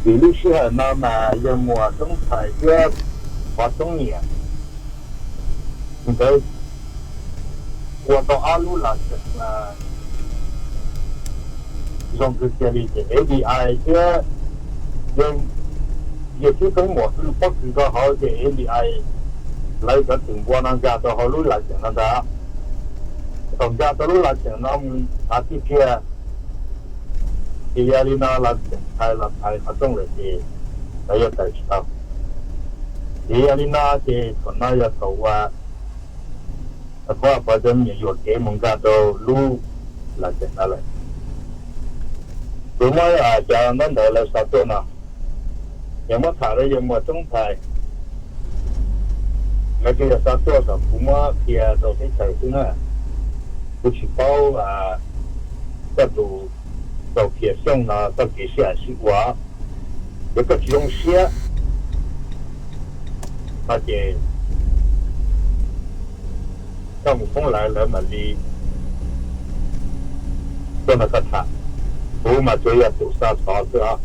Vim lub sij hawm no mas yawg Muas Toob Thais thiab Pov Toob Niam nkawd ua tau ob lub laj xeem zoo kawg kiag li ces A D I thiab yawg Xib Peeb Muas twb pob kws nkaus hauv ces A D I lawv cov twm npua no nkag tau hauv lub laj xeem no ntag. Thaum nkag tau lub laj xeem no mus tav tij kiag, ces yog li no laj xeem thaiv los thaiv qhov rooj lawm ces lawv yuav tawm tsis tau. Ces yog li no ces thaum no yog thaum uas Pov Pov cov me nyuam yuam kev mus nkag rau lub laj xeem no lawm. Kuv muab cov ntaub ntawv lawv xa tuaj no, yog muab tham rau yawg Muas Toob Thais, lawv twb yog xa tuaj kom kuv muab qhia rau teb chaws xwb na. Kuv tsis paub koj tus tau qhia xyooj no txoj kev sib hais sib ua. Yog koj tsis zoo siab no ces koj mus poob lawv, lawv mam li tuaj nrog koj tham. Kuv mas tsuas yog tus xa xov xwb os.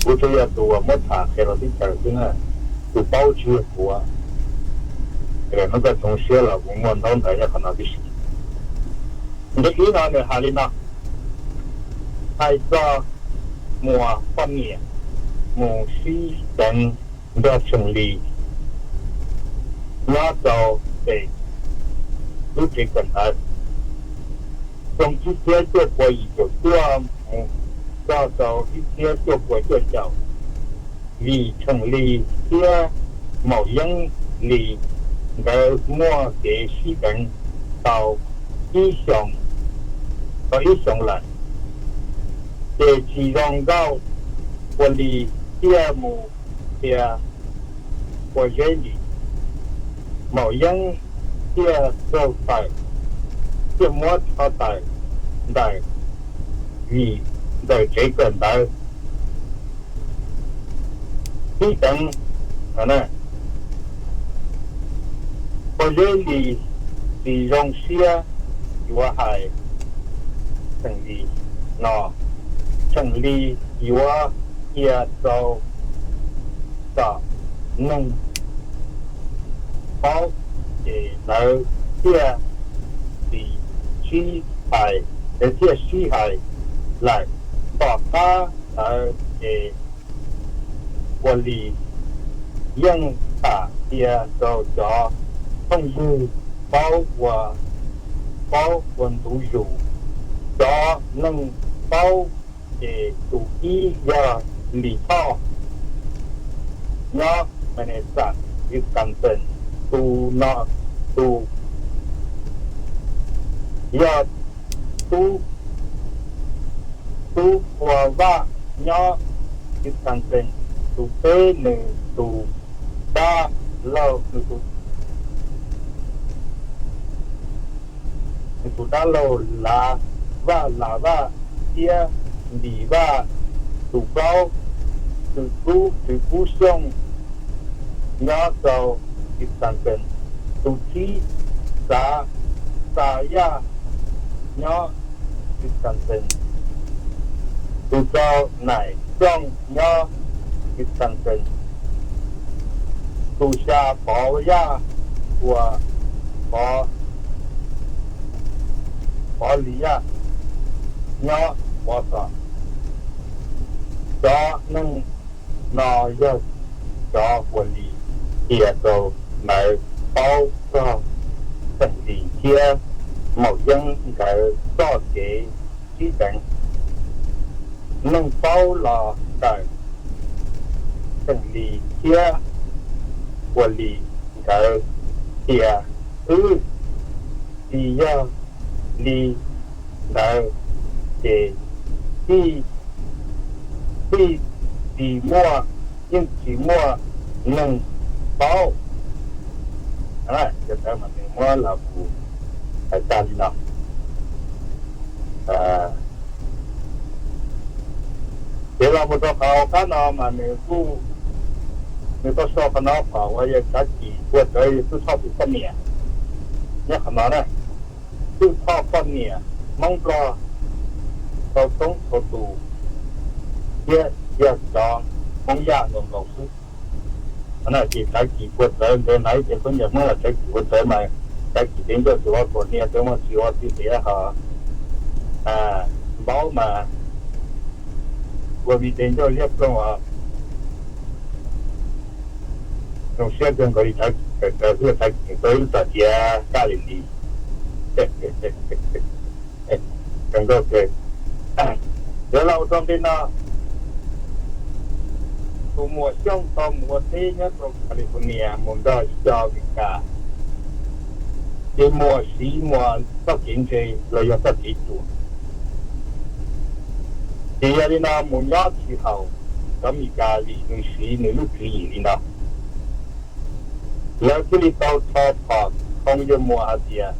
Kuv tsuas yog tus uas muab tham qhia rau teb chaws xwb na. Tus paub tsis yog kuv. Hnub koj tsis zoo siab los kuv muaj ntaub ntawv nyob qhov no tib si. Nqe ib no nws hais li no: Hais txog Muas poj niam mus sib deev nrog Tsheej Lis nyob rau pem lub tsev kawm ntawv xyoo ib txhiab cuaj pua yim caum cuaj mus txog rau ib txhiab cuaj pua cuaj caum, vim Tsheej Lis thiab Maum Yeeb Lis nkawd muaj kev sib deev tau ib xyoos, tau ib xyoos lawm, ces tsis zoo nkauj, Pua Lis thiaj mus qhia Pua Zeb Lis. Maum Yeeb thiaj raug tawm, thiaj muab rho tawm ntawm, vim ntawm tsev kawm ntawv sib deev. Pua Zeb Lis tsis zoo siab yuav hais Tsheej Lis no, Tsheej Lis yuav qhia rau kom neeg paub, ces lawv thiaj tsis sib hais, lawv thiaj sib hais lawm. Tom qab ntawd ces Pua Lis yeej tham qhia rau cov phooj ywg paub ua, paub ua ntu zus. Cov neeg paub ces tus ib yog Lis Thoj nyob Minnesota, Wisconsin. Tus no, tus yog tub, tub Pua Vaj nyob Wisconsin. Tus peb nws tus dab laug, nws tus, nws tus dab laug Lav Vaj, Lav Vaj thiab Npis Vaj. Tus plaub, Tswv Kub, Tswv Kub Xyooj nyob rau Wisconsin. Tus tsib, Xav, Xav Yaj nyob Wisconsin. Tus rau, Naim Xyooj nyob Wisconsin. Tus xya, Pov Yaj, uas Pov, Pov Lis Yaj nyob Pov Xos. Cov neeg no yog cov Pua Lis qhia rau lawv paub txog Tsheej Lis thiab Maum Yeeb nkawd txoj kev sib deev. Neeg paub los ntawm Tsheej Lis thiab Pua Lis nkawd qhia xwb, tsis yog li ntawd ces tij, tij tsis muaj, yeej tsis muaj neeg paub. Yog ntawd mas nws muab los mus hais tag li no. Ces los mus rau qhov hauv qab no mas nws kuj, nws tau sau qhov no kom uas yog kav tsij ua raws li Tub Thoj tus poj niam nyob qhov no na. Tub Thoj poj niam Hmoob Nplog tau tsoob tau tus, thiab yog cov Hmoob Yaj nkaus nkaus xwb. Ces Tsawv Kim Puas Txawv, nkawd hnav ib ce khaub ncaws Hmoob los Tsawv Kim Puas Txawv mas, Tsawv Kim Tev Ncauj Txwv Ua Kuam Nias, Tsawv Mos Tsis Ua Txiv Tiav, ho Npaub mas ua Vij Tev Ncauj Liab Ploog os. Zoo siab kawg nkaus li, Tsawv Kim, Tsawv Kim tau ib lub txoj sia kaj li li. Kawg nkaus kawg. Yuav los ua rau nqe no, tus muam Xyooj tau mus ua teb nyob rau California mus nrog ib co Amelikas, ces muam siv muam txoj kev ntse los yog txoj kev cuam. Ces yog li no mus nyob tsis haum cov Amelikas vim nws siv nws lub tswv yim li no. Lawv thiaj li tau rho phom thoo yawg muam hais tias,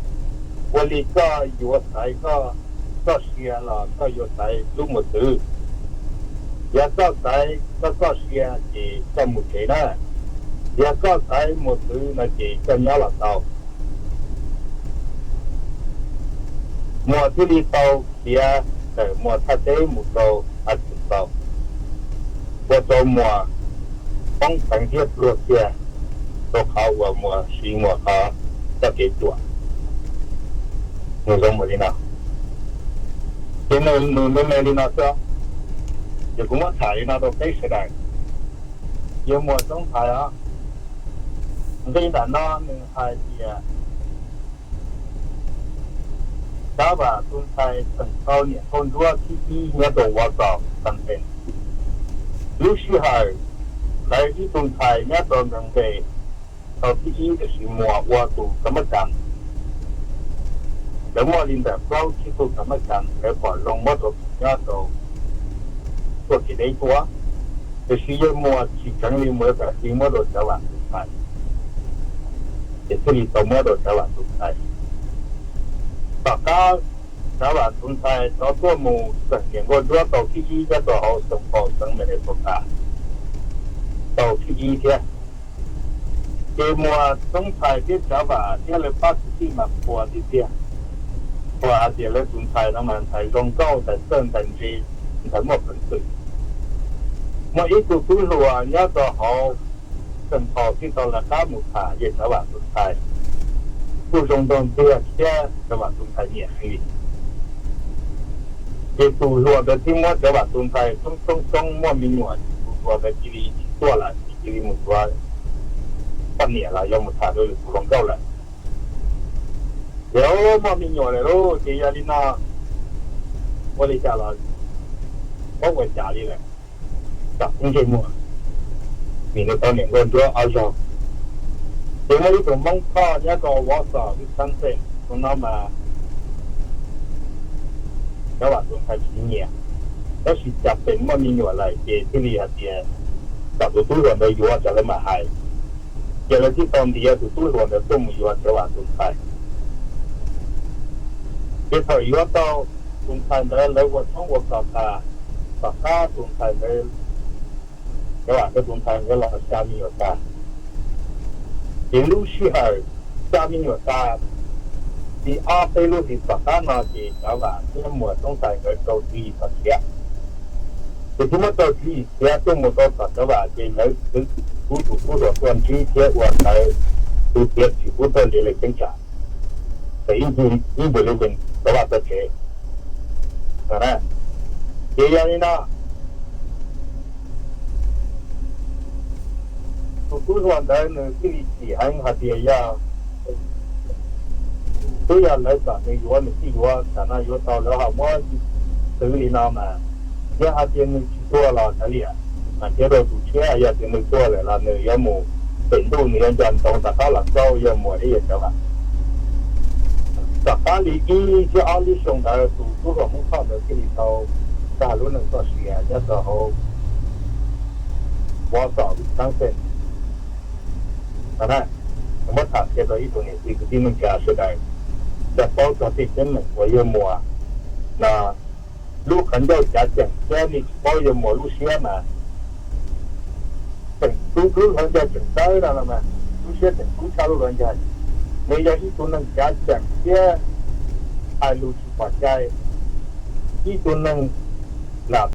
ua li koj yuav xaiv koj txoj sia los koj yuav xaiv lub muam txwv. Yog koj xaiv koj txoj sia ces koj mus tsev na, yog koj xaiv muam txwv no ces koj nyob los tau. Muam thiaj li tau khiav tawm muam thaj teb mus rau Arkansas, ua rau muam poob peev thiab pluag kiag rau qhov uas muam siv muam qhov txoj kev cuam. Nws zoo mus li no, ces nws nws me me li no xwb. Ces kuv muab tham li no rau peb sawv daws. Yawg muam Txoob Txhais os, nqe ntawm no nws hais tias Tsav Vam tus ntxhais tseem tau niam nkauj ntsuab thib ib nyob rau Wausau, Wisconsin. Lub sij hawm ntawd ib tug ntxhais nyob rau Green Bay tau thib ib, tiam sis muam ua tus kam mab kas. Nkawd muaj li ntawm plaub tsib tug kam mab kas, nkawd pom zoo muab rau tus nyob rau tuaj kev deb tuaj, tiam sis yawg muam tsis tseev li, muam yuav kam tig muab rau Tsav Vam tus ntxhais, ces thiaj li tau muab rau Tsav Vam tus ntxhais. Tom qab Tsav Vam tus ntxhais rov tuaj mus tseem niam nkauj ntsuab tau thib ib nyob rau hauv Saint Paul xeev Minnesota tau thib ib thiab. Ces muam Txoob Txhais thiab Tsav Vam thiab lawv pab kwv tij mas qhuas tiag tiag, qhuas hais tias lawv tus ntxhais no mas ntxhais zoo nkauj, ntxhais txawj, ntxhais ntse, ntxhais muaj peev xwm. Muaj ib tug tub hluas nyob rau hauv Saint Paul thiaj tau lawv qab mus tham yawg Tsav Vam tus ntxhais, kuj zoo nraug ntxiag thiab Tsav Vam tus ntxhais nyiam heev li. Ces tus hluas ntawd thiaj muab Tsav Vam tus ntxhais tsoob tsoob tsoob muaj me nyuam, tus hluas ntawd cia li tsis tuaj lawm, cia li mus yuav poj niam los yog mus tham rau lwm tus hluas nkauj lawm. Ces muaj me nyuam lawm lauj, ces yog li no ua li cas los paub ua cas li lawm, tsam ntsej muag, vim nws tau niam nkauj ntsuab ob zaug. Ces muaj ib tug Hmoob Thoj nyob rau Wausau, Wisconsin, tus no mas Tsav Vam tus ntxhais tsis nyiam, tab sis cas pem muaj me nyuam lawm ces thiaj li hais tias kom tus tub hluas ntawd yuav, tsam lawv mam hais. Ces lawv thiaj tau ntiav tus tub hluas ntawd tuaj mus yuav Tsav Vam tus ntxhais. Ces thaum yuav tau tus ntxhais ntawd lawv ua tshoob ua kos tas, tom qab tus ntxhais ntawd, Tsav Vam nkawd tus ntxhais nkawd los xya me nyuam tas. Ces lub sij hawm xya me nyuam tas, li ob peb lub hlis tom qab no ces Tsav Vam thiab muam Txoob Txhais nkawd rau tswv yim kom khiav. Ces thiaj muab rau tswv yim khiav tuaj mus rau tom Tsav Vam, ces lawv txwv kuv tus tub hluas tuaj ntsib thiab ua ntawv, tus txiav txim pub tuaj nrhiav lawv cheeb tsam, ces ib ncig ib ncig li Tsav Vam txoj tsev. Ces yog li no, tus tub hluas ntawd nws thiaj li chim heev hais tias yog, twb yog lawv kom nws yuav nws thiaj yuav, tsam no yuav tau lawv ho muab txwv li no mas, yog hais tias nws tsis tuag los kav liam, mas thiab rau tus tshiab, yog tias nws tuag lawm los nws yuav mus pem ntuj, nws yuav nco ntsoov rov qab los xauj yawg muam thiab yawg Tsav Vam. Tom qab li ib thiab ob lub xyoo ntawd tus tub hluas Hmoob Thoj ntawd thiaj li tau tag lub neej txoj sia nyob rau hauv Wausau, Wisconsin. Muab tham qhia rau ib tsoom niam txiv kwv tij neej tsa sawv daws, cia paub txog tej teeb meem uas yawg muam no lub qhov ncauj cav ceem thiab nej tsis paub yawg muam lub siab mas tseem tub, lub qhov ncauj tseem dawb no los mas, lub siab tseem tub tshaj lub qhov ncauj. Nws yog ib tug neeg cav ceem thiab hais lus tsis pom cai, ib tug neeg lam